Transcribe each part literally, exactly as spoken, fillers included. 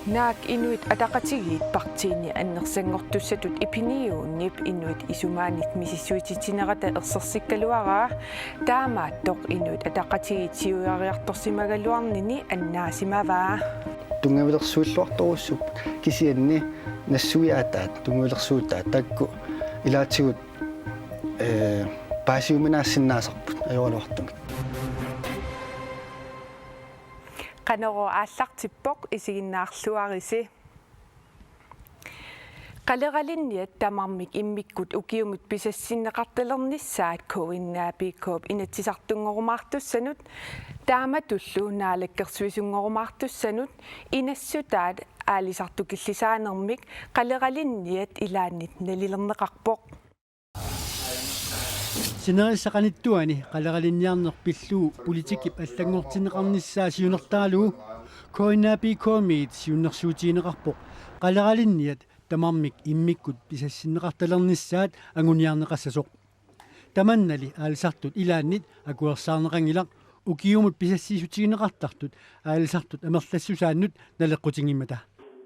Naak Inuit Ataqatigiit partiini annersanngortussatut Epiniunip inuit isumaannit misissuititsinerata ersersikkaluaraa, taamaattoq Inuit Ataqatigiit siuariartorsimagaluarnini annaasimavaa. Tunngavilersuilluartorujussuupput kisianni nassuiaataat tunngavilersuutaat taakku ilaatigut, ee, paasiuminaassinnaasarput ajoraluartumik. Qanorooq aallartippoq, isiginnaarluarisi. Qaleralinniat tamarmik immikkut ukiumut pisassinneqartalernissaat K N A P K-p Inatsisartunngorumaartussanut taamatullu Naalakkersuisunngorumaartussanut inassutaat aalisartut killisaanermik qaleralinniat ilaannit nalilerneqarpoq. Sinerissap qanittuani qaleralinniarneq pillugu politikkip allanngortinneqarnissaa siunertaralugu K N A P K-miit siunnersuutigineqarpoq qaleralinniat tamarmik immikkut pisassinneqartalernissaat anguniarneqassasoq. Tamannali aalisartut ilaannit akuersaarneqanngilaq ukiumut pisassiissutigineqartartut aalisartut amerlassusaannut naleqqutinngimmata.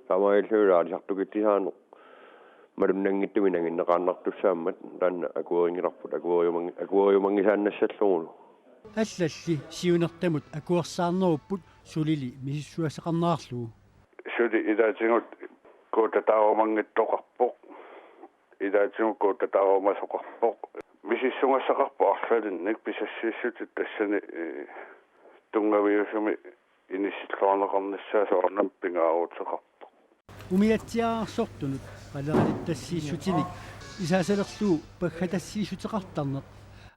Taamaalillunilu aalisartut killisaaneq malunnanngitsumik nanginneqaannartussaammat taanna akuerinngilarput akueriumanngi-, akueriumanngisaannassallugulu. Allalli siunertamut akuersaarnerupput sulili misissugassaqarnerarlugu. Suli ilaatigut kuutataarumanngitsoqarpoq. Ilaatigut kuutataarumasoqarpoq. Misissugassaqarpoq arlalinnik pisassiissutit tassani, ee, tunngaviusumik inissilluarneqarnissaa soorunami pingaaruteqarpoq. Umiatsiaararsortunut qaleralittassiissutinik isaasalerlugu paggatassiissuteqartarneq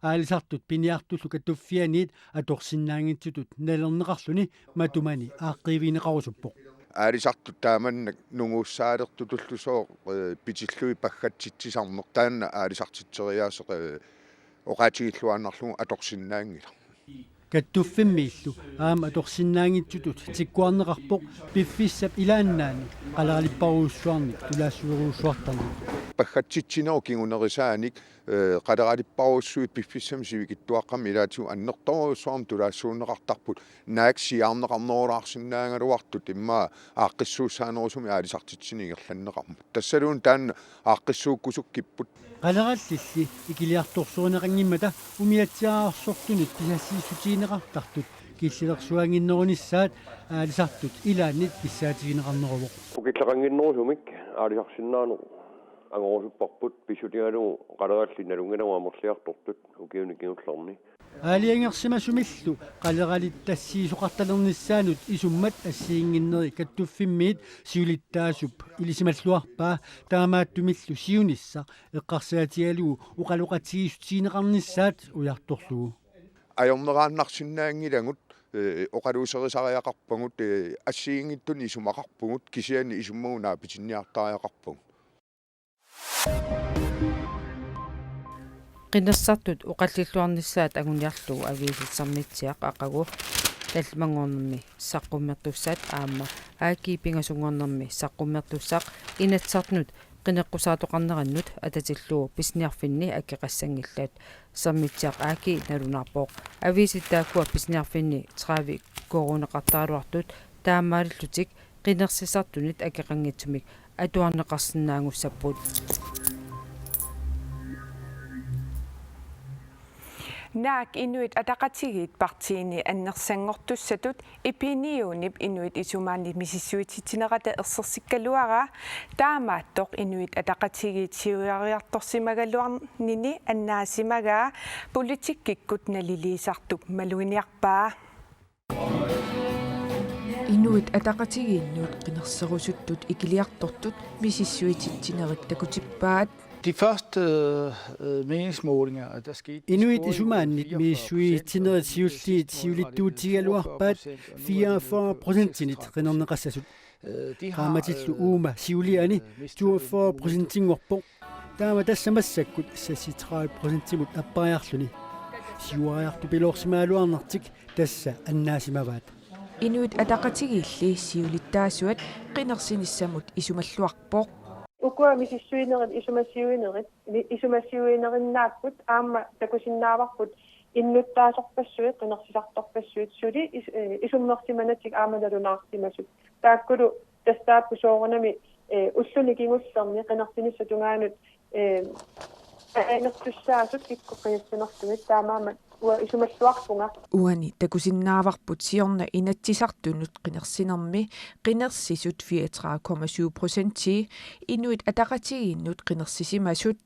aalisartut piniartullu katuffianiit atorsinnaanngitsutut nalilerneqarluni matumani aaqqiivigineqarusuppoq. Aalisartut taamannak nunguussaalertutullusooq, ee, pitillugit paggatsitsisarneq taanna aalisartitseriaaseq, ee, oqaatigilluinnarlugu atorsinnaanngilaq. Katuffimmiillu aamma atorsinnaanngitsutut tikkuarneqarpoq piffissap ilaannaani qaleralipparujussuarnik tulaassuerujussuartarneq. Paggatsitsinerup kingunerisaanik, ee, qaleralipparujussuit piffissami sivikitsuaqqami ilaatigut annertoorujussuarmik tulaassuunneqartarput naak siaarneqarnerulaarsinnaagaluartut immaqa aaqqissuussaanerusumik aalisartitsineq ingerlanneqarmat. Tassaluunniit taanna aaqqissuukkusukkipput. Qalerallilli ikiliartorsorineqanngimmata umiatsiaararsortunut pisassiissutigineqartartut killilersuinnginnerunissaat aalisartut ilaannit kissaatigineqarneruvoq. Ukilleqannginnerusumik aalisarsinnaaneq angorusupparput pissutigalugu qalerallit nalunngilagut amerliartortut ukiuni kingullerni. Aalajangersimasumillu qaleralittassiisoqartalernissaanut isummat assigiinnginneri Katuffimmiit siulittaasup ilisimalluarpaa, taamaattumillu siunissaq eqqarsaatigalugu oqaloqatigiissutigineqarnissaat ujartorlugu. Ajorneraannarsinnaanngilagut, ee, oqaluuserisariaqarpagut, ee, assigiinngitsunik isumaqarpugut kisianni isummagut naapitinniartariaqarpagut. Qinersisartut oqallilluarnissaat anguniarlugu aviisit Sermitsiaq aqagu tallimanngornermi saqqummertussat aamma A G pingasunngornermi saqqummertussaq Inatsisartunut qineqqusaartoqarnerannut atatillugu pisiniarfinni akeqassanngillat. Sermitsiaq A G nalunaarpoq. Aviisit taakkua pisiniarfinni tredive koruuneqartaraluartut taamaalillutik qinersisartunit akeqanngitsumik atuarneqarsinnaanngussapput. Naak Inuit Ataqatigiit partiini annersanngortussatut Epiniunip inuit isumaannit misissuititsinerata ersersikkaluaraa, taamaattoq Inuit Ataqatigiit siuariartorsimagaluarnini annaasimagaa politikkikkut naliliisartup maluginiarpaa. Inuit Ataqatigiinnut qinerserusuttut ikiliartortut misissuititsinerit takutippaat. De første, øh, meningsmålinger, der skete, de Inuit scorede jo isumaannit fireogfyrre procent, misissuititsinerit og de siulliit sidste måling var det vel toogfyrre procent, og nu er det vel fireogfyrre procent, og nu er det fireogfyrre procentinit treogtredive procent. Qinerneqassasut. Øh, de har, Qaammatillu øh, uuma siuliani mistet en hundrede og to procent. Toogfyrre procentinngorpoq. Taama tassa massakkut seksogtredive procentimut appariarluni. Siuariartupiloorsimagaluarnertik tassa annaasimavaat. Inuit Ataqatigiilli siulittaasuat qinersinissamut isumalluarpoq. Ukua misissuinerit isumasiuinerit, mi-, isumasiuinerinnaapput aamma takusinnaavarput Innuttaasorpassuit, qinersisartorpassuit suli is-, eh, isummersimanatik aamma nalunaarsimasut. Taakkulu tassaapput soorunami, eh, ulluni kingullerni qinersinissap tungaanut, eh, ajunngertussaasut kikkut qinersinerlugit, taamaammat uanga isumalluarpunga. Uani takusinnaavarput siorna Inatsisartunut qinersinermi qinersisut fireogtredive komma syv procentii Inuit Ataqatigiinnut qinersisimasut.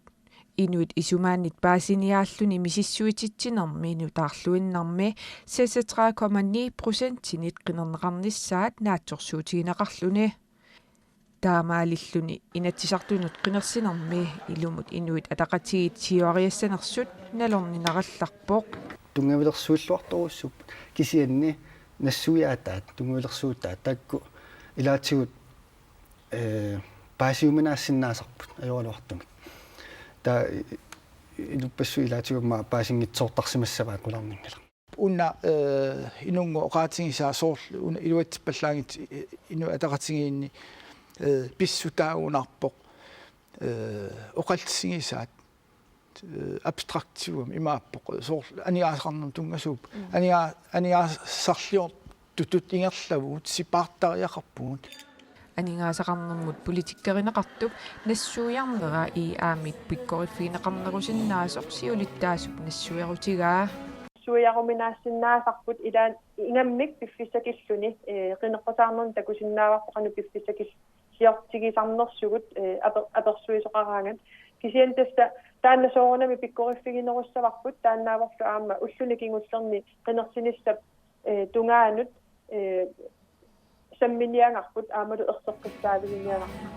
Inuit isumaannit paasiniaalluni misissuititsinermi nutaarluinnarmi seksogtredive komma ni procentinit qinerneqarnissaat naatsorsuutigineqarluni. Taamaalilluni Inatsisartunut qinersinermi ilumut Inuit Ataqatigiit siuariassanersut nalorninarallarpoq. Tunngavilersuilluartorujussuupput, kisianni nassuiaataat, tunngavilersuutaat taakku ilaatigut, eh, paasiuminaassinnaasarput ajoraluartumik. Taava i-, inuppassuit ilaatigut aamma paasinngitsoortarsimassavaat qularnanngilaq. Una, eh, inunngooq oqaatigisaa soorlu una iluatsippallaanngitsoq, eh, Inuit Ataqatigiinni, eh, pissutaagunarpoq, eh, oqallisigisaat, eh, abstraktiugami imaappoq, soorlu aningaasaqarnermut tunngasuupput. Mm. Aninga-, aningaasarliortutut ingerlavugut, sipaartariaqarpugut. Aningaasaqarnermut politikkerineqartup nassuiarnera I A-mik pikkoriffigineqarnerusinnaasoq siulittaasup nassuerutigaa. Nassuiaruminaassinnaasarput, ilaanni ingammik piffissakilluni, eh, qineqqusaarnermik takusinnaavarput qanoq piffissakilliortigisarnersugut, eh, aper-, apersuisoqaraangat. Kisianni tassa taanna soorunami pikkoriffiginerussavarput, taannaavorlu aamma ulluni kingullerni qinersinissap, eh, tungaanut, eh, samminiagarput aammalu erseqqissaaviginiagarput.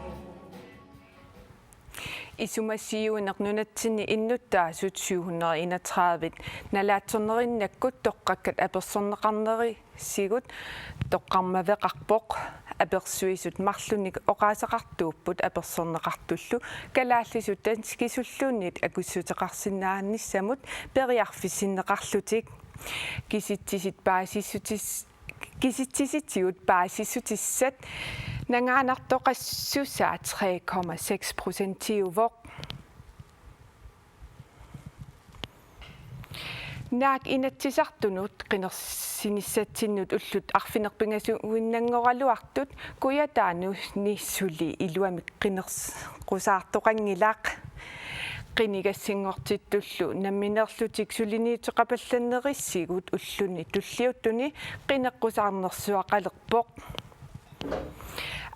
Isumassiuineq nunatsinni innuttaasut syv hundrede enogtredive nalaatsornerinnakkut toqqakkat apersorneqarnerisigut toqqarmaveqarpoq. Apersuisut marlunnik oqaaseqartuupput apersorneqartullu kalaallisut danskisulluunniit akissuteqarsinnaanissamut periarfissinneqarlutik. Kisitsisit paasissutis-, kisitsisitigut paasissutissat nangaanartoqassusaa tre komma seks procentiuvoq. Naak Inatsisartunut qinersinissatsinnut ullut arfineq-pingasuinnanngoraluartut Kujataani suli iluamik qinerqusaartoqanngilaq. Qinigassanngortittullu nammineerlutik suliniuteqapallannerisigut ulluni tulliuttuni qineqqusaarnersuaqalerpoq.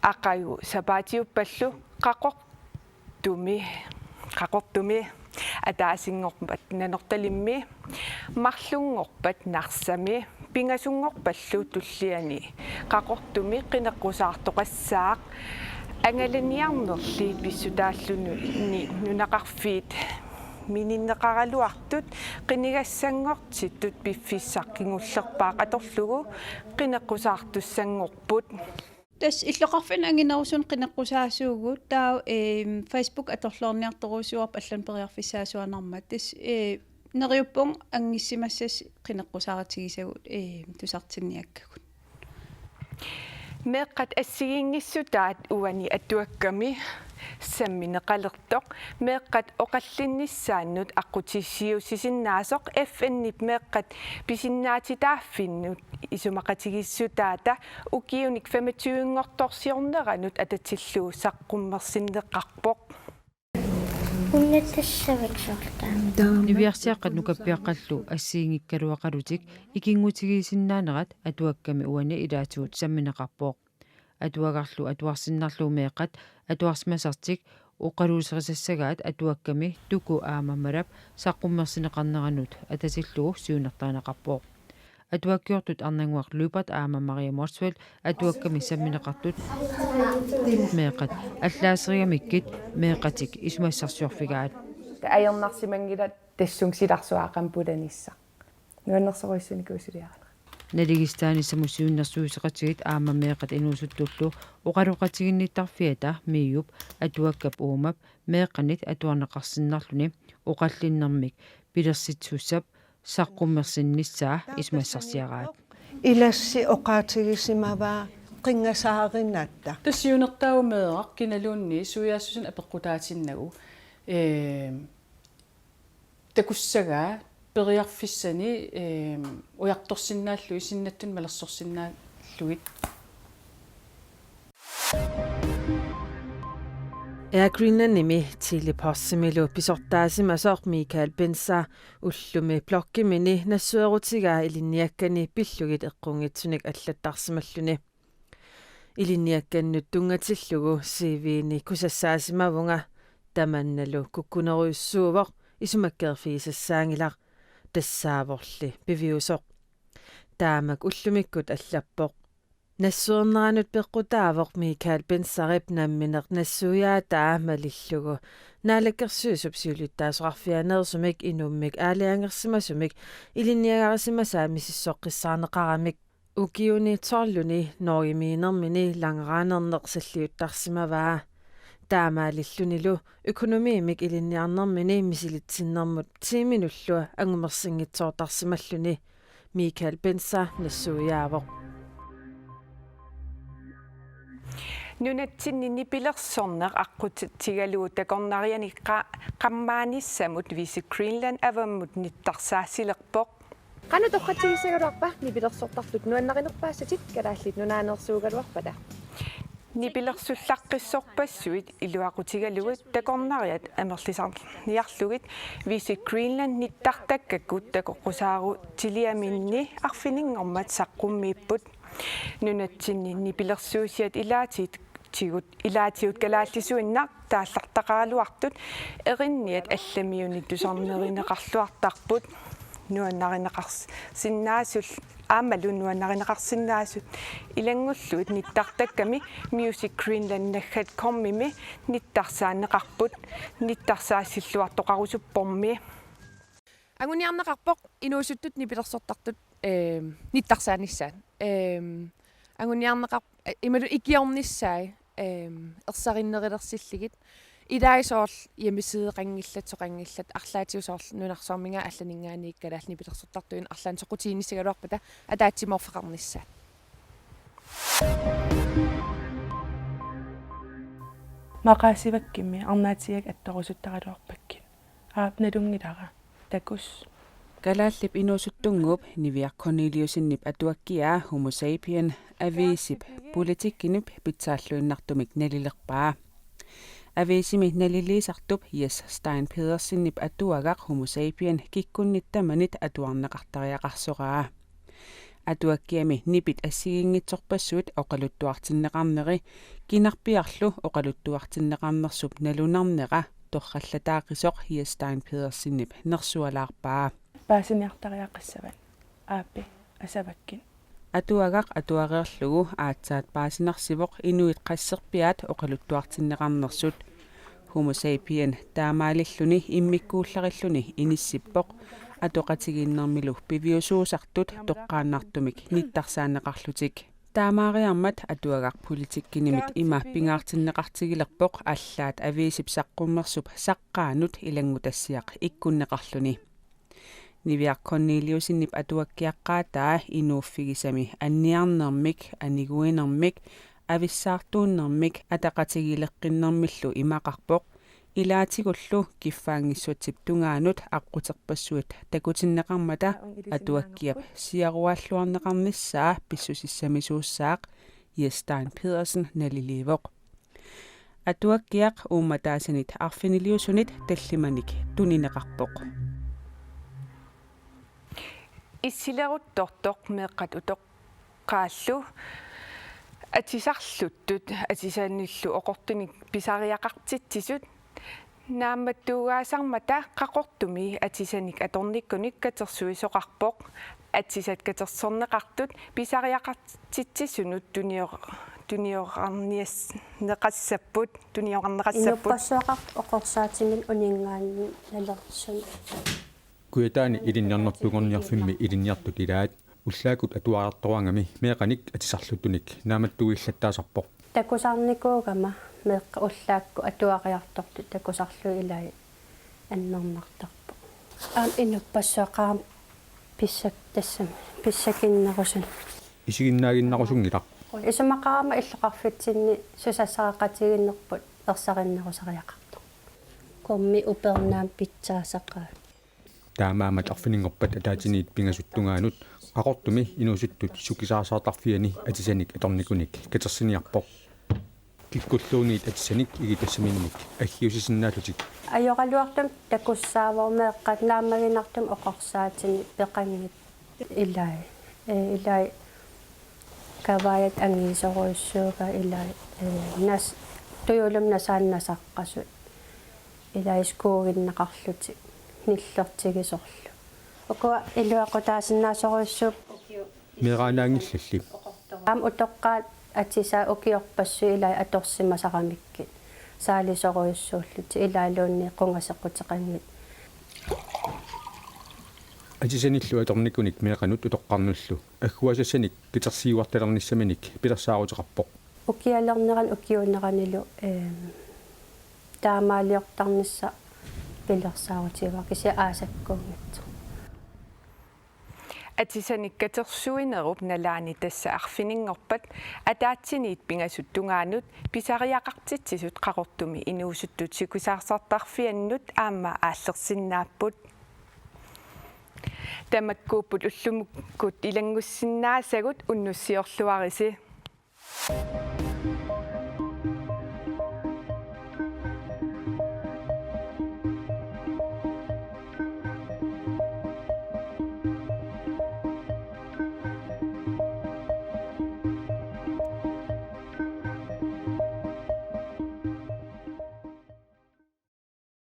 Aqagu sapaatiuppallu Qaqortumi, Qaqortumi, ataasinngorpat Nanortalimmi, marlunngorpat Narsami, pingasunngorpallu tulliani Qaqortumi qineqqusaartoqassaaq. Angalaniarnerli pissutaalluni nunaqarfiit mininneqaraluartut qinigassanngortittut piffissaq kingullerpaaq atorlugu qineqqusaartussanngorput. Tassa illoqarfinni anginerusunik qineqqusaasuugut, taava, eem, Facebook atorluarniartorujussuuarput allanut periarfissaasuanarmat. Tassa, ee, neriuppunga angissimassassi qineqqusaarutigisagut, eem, tusartinniakkagut. Meeqqat assigiinngissutaat uani atuakkami sammineqalertoq meeqqat oqallinnissaannut aqqutissiuussisinnaasoq F N-ip meeqqat pisinnaatitaaffinnut isumaqatigiissutaata ukiunik femogtyve-nngortorsiorneranut atatillugu saqqummersinneqarpoq. Unnattassavik sortaami. Niviarsiaqqat nukappiaqqallu assigiinngikkaluaqalutik ikinngutigiissinnaanerat atuakkami uani ilaatigut sammineqarpoq. Atuagarlu atuarsinnarlugu meeqqat atuarsimasartik oqaluuserisassagaat atuakkami Tuku aamma Malap saqqummersinneqarneranut atatillugu siunertarineqarpoq. Atuakkiortut Arnannguaq Lyberth aamma Maria Motzfeldt atuakkami sammineqartut meeqqat allaaserigamikkit meeqqatik isumassarsiorfigaat. Ajornarsimanngilat tassunga silarsuaqan pulanissaq. Nuannersorujussuunikuusuliarina. Naligiissitaanissamut siunnersuisoqatigiit aamma meeqqat inuusuttullu oqaloqatiginnittarfiata MIO-p atuakkap uumap meeqqanit atuarneqarsinnarluni oqallinnermik pilersitsisussap saqqummersinnissaa isumassarsiaraat. Ilassi oqaatigisimavaa qinngasaarinatta. Tassa siunertaavoq meeraq kinaluunniit suiaassusinik apeqqutaatinnagu, ee, takussagaa periarfissani, ehm, ujartorsinnaallugit, sinnattuni malersorsinnaallugit. Air Greenlandimi Tele-Postimilu pisortaasimasoq Michael Binzer ullumi bloggimini nassuerutigaa ilinniakkani pillugit eqqunngitsunik allattarsimalluni. Ilinniakkannut tunngatillugu C V-ni kusassaasimavunga, tamannalu kukkunerujussuuvoq, isumakkeerfigisassaanngilaq, tassaavorli piviusoq. Taamak ullumikkut allappoq. Nassuerneranut peqqutaavoq Michael Binzerip nammineq nassuiaataa malillugu Naalakkersuisup siulittaasoqarfianeersumik inummik aalajangersimasumik ilinniagarisimasaa misissoqqissaarneqaramik. Ukiuni tolvini Norgemiinermini langrennerneq salliuttarsimavaa. Taamaalillunilu økonomiimik ilinniarnermini misilitsinnermut tiiminullu angumersinngitsoortarsimalluni Michael Binzer nassuiaavoq. Nunatsinni nipilersorneq aqqutigalugu takornarianik qa-, qammaanissamut Visit Greenland avammut nittarsaasilerpoq. Qanoq torratsigissagaluarpa nipilersortartut? Nuannarinerpaassatit Kalaallit Nunaaneersuugaluarpata? Nipilersullaqqissorpassuit iluaqutigalugit takornariat amerlisarniarlugit Visit Greenland nittartakkakkut takoqqusaarutiliaminni arfininngormat saqqummiipput. Nunatsinni nipilersuusiat ilaatigut, ilaatigut kalaallisuinnaq taallartaqaraluartut erinniat allamiunik tusarnerineqarluartarput. Nuannarineqarsinnaasul-, aammalu nuannarineqarsinnaasut ilanngullugit nittartakkami Music Greenland naggat komimi nittarsaanneqarput, nittarsaasilluartoqarusuppormi. Anguniarneqarpoq inuusuttut nipilersortartut, ehm, nittarsaanissaat. Ehm, anguniarneqar-, eh, imaluunniit ikiornissaat, ehm, ersarinnerulersillugit. Ilai soorlu hjemmesideqanngillat, soqanngillat, arlaatigut soorlu nunarsuarminngaanniit allaninngaanniit kalaallit nipilersortartuinnaq arlaannik soqutiginnissagaluarpata ataatsimoorfeqarnissaat. Maqaasivakkimmi arnaatigigakkit attorusuttaraluarpakkit. Aap, nalunngilara. Takuss. Kalaallip Inuusuttunnguup Niviaq Korneliussenip atuakkiaa Homo Sapien aviisip politikkinip pitsaalluinnartumik nalilerpaa. Aviisimi naliliisartup Jes Stein Pedersenip atuagaq Homo Sapien kikkunnit tamanit atuarneqartariaqarsoraa. Atuakkiami nipit assigiinngitsorpassuit oqaluttuartinneqarneri kinarpiarlu oqaluttuartinneqarnersup nalunarnera torrallataaqisoq Jes Stein Pedersenip nersualaarpaa. Paasiniartariaqassavat aappi asavakkit. Atuagaq atuareerlugu aatsaat paasinarsivoq inuit qasserpiaat oqaluttuartinneqarnersut. Homo Sapien taamaalilluni immikkuullarilluni inissippoq atoqatigiinnermilu piviusuusartut toqqaannartumik nittarsaaneqarlutik. Taamaariarmat atuagaq politikkinimit ima pingaartinneqartigilerpoq allaat aviisip saqqummersup saqqaanut ilanngutassiaq ikkunneqarluni. Niviaq Korneliussenip atuakkiaqqaataa inuuffigisami anniarnermik, aniguinermik, avissaartuunnermik ataqatigileqqinnermillu imaqarpoq, ilaatigullu kiffaanngissutsip tungaanut aqquterpassuit takutinneqarmata atuakkiap siarualluarneqarnissaa pissusissamisuussaaq Jes Stein Pedersen naliliivoq. Atuakkiaq uummataasanit arfiniliusunit tallimanik tunineqarpoq. Issileruttortoq meeqqat utoqqaallu atisarluttut atisanillu oqortunik pisariaqartitsisut naammattuugaasarmata Qaqortumi atisanik atornikkunik katersuisoqarpoq. Atisat katersorneqartut pisariaqartitsisunut tunior-, tuniorarnias-, neqassapput, tuniorarneqassapput. Inuppassuaqarpoq oqorsaatinut uninngaannalersunut. Kujataani ilinniarnertugorniarfimmi ilinniartut ilaat ullaakkut atuariartoraangami meeqqanik atisarluttunik naammattuillattaasarpoq. Takusarnikuugama meeqqat ullaakkut atuariartortut takusarlugit ilaat annernartarpoq. Aamma inuppassuaqarama pissak-, tassami pissakinnerusun. Isiginnaaginnarusunngilaq. Isumaqarama illoqarfitsinni susassaqaqatigiinnerput ersarinnerusariaqartoq. Kommi upernaamik pitsaasaqaat. Taamaammat arfininngorpat ataatsiniit pingasut tungaanut Qaqortumi inuusuttut sukisaarsaartarfiani atisanik atornikunik katersiniarpoq. Kikkulluunniit atisanik igitassaminnit aggiussisinnaallutik. Ajoraluartumik takussaavoq meeqqat naammaginartumik oqarsaatini peqanngitsut. Ilai. Ee, ilai kavaajat angiisorujussuugaat ilai, ee, nas-, tujulumi nasaanut nasaqqasut. Ilai skuuginneqarlutik nillertigisorlu. Ukua iluaqutaasinnaasorujussuupput. Meeraannaanngillalli. Aamma utoqqaat atisaat ukiorpassuit ilai atorsimasaramikkit. Saalisorujussuullutik ilaaluunniit qungaseqquteqanngitsut. Atisanillu atornikunik meeqqanut utoqqarnullu agguaasassanik katersiuartalernissaminik pilersaaruteqarpoq. Ukialernerani ukiuuneranilu, eem, taamaaliortarnissaq pilersaarutigaara kisianni aasakkuunngitsoq. Atisanik katersuinerup nalaani tassa arfininngorpat ataatsiniit pingasut tungaanut pisariaqartitsisut Qaqortumi inuusuttut sukisaarsaartarfiannut aamma aallersinnaapput. Tamakkuupput ullumikkuut ilanngussinnaasagut, unnussiorluarisi.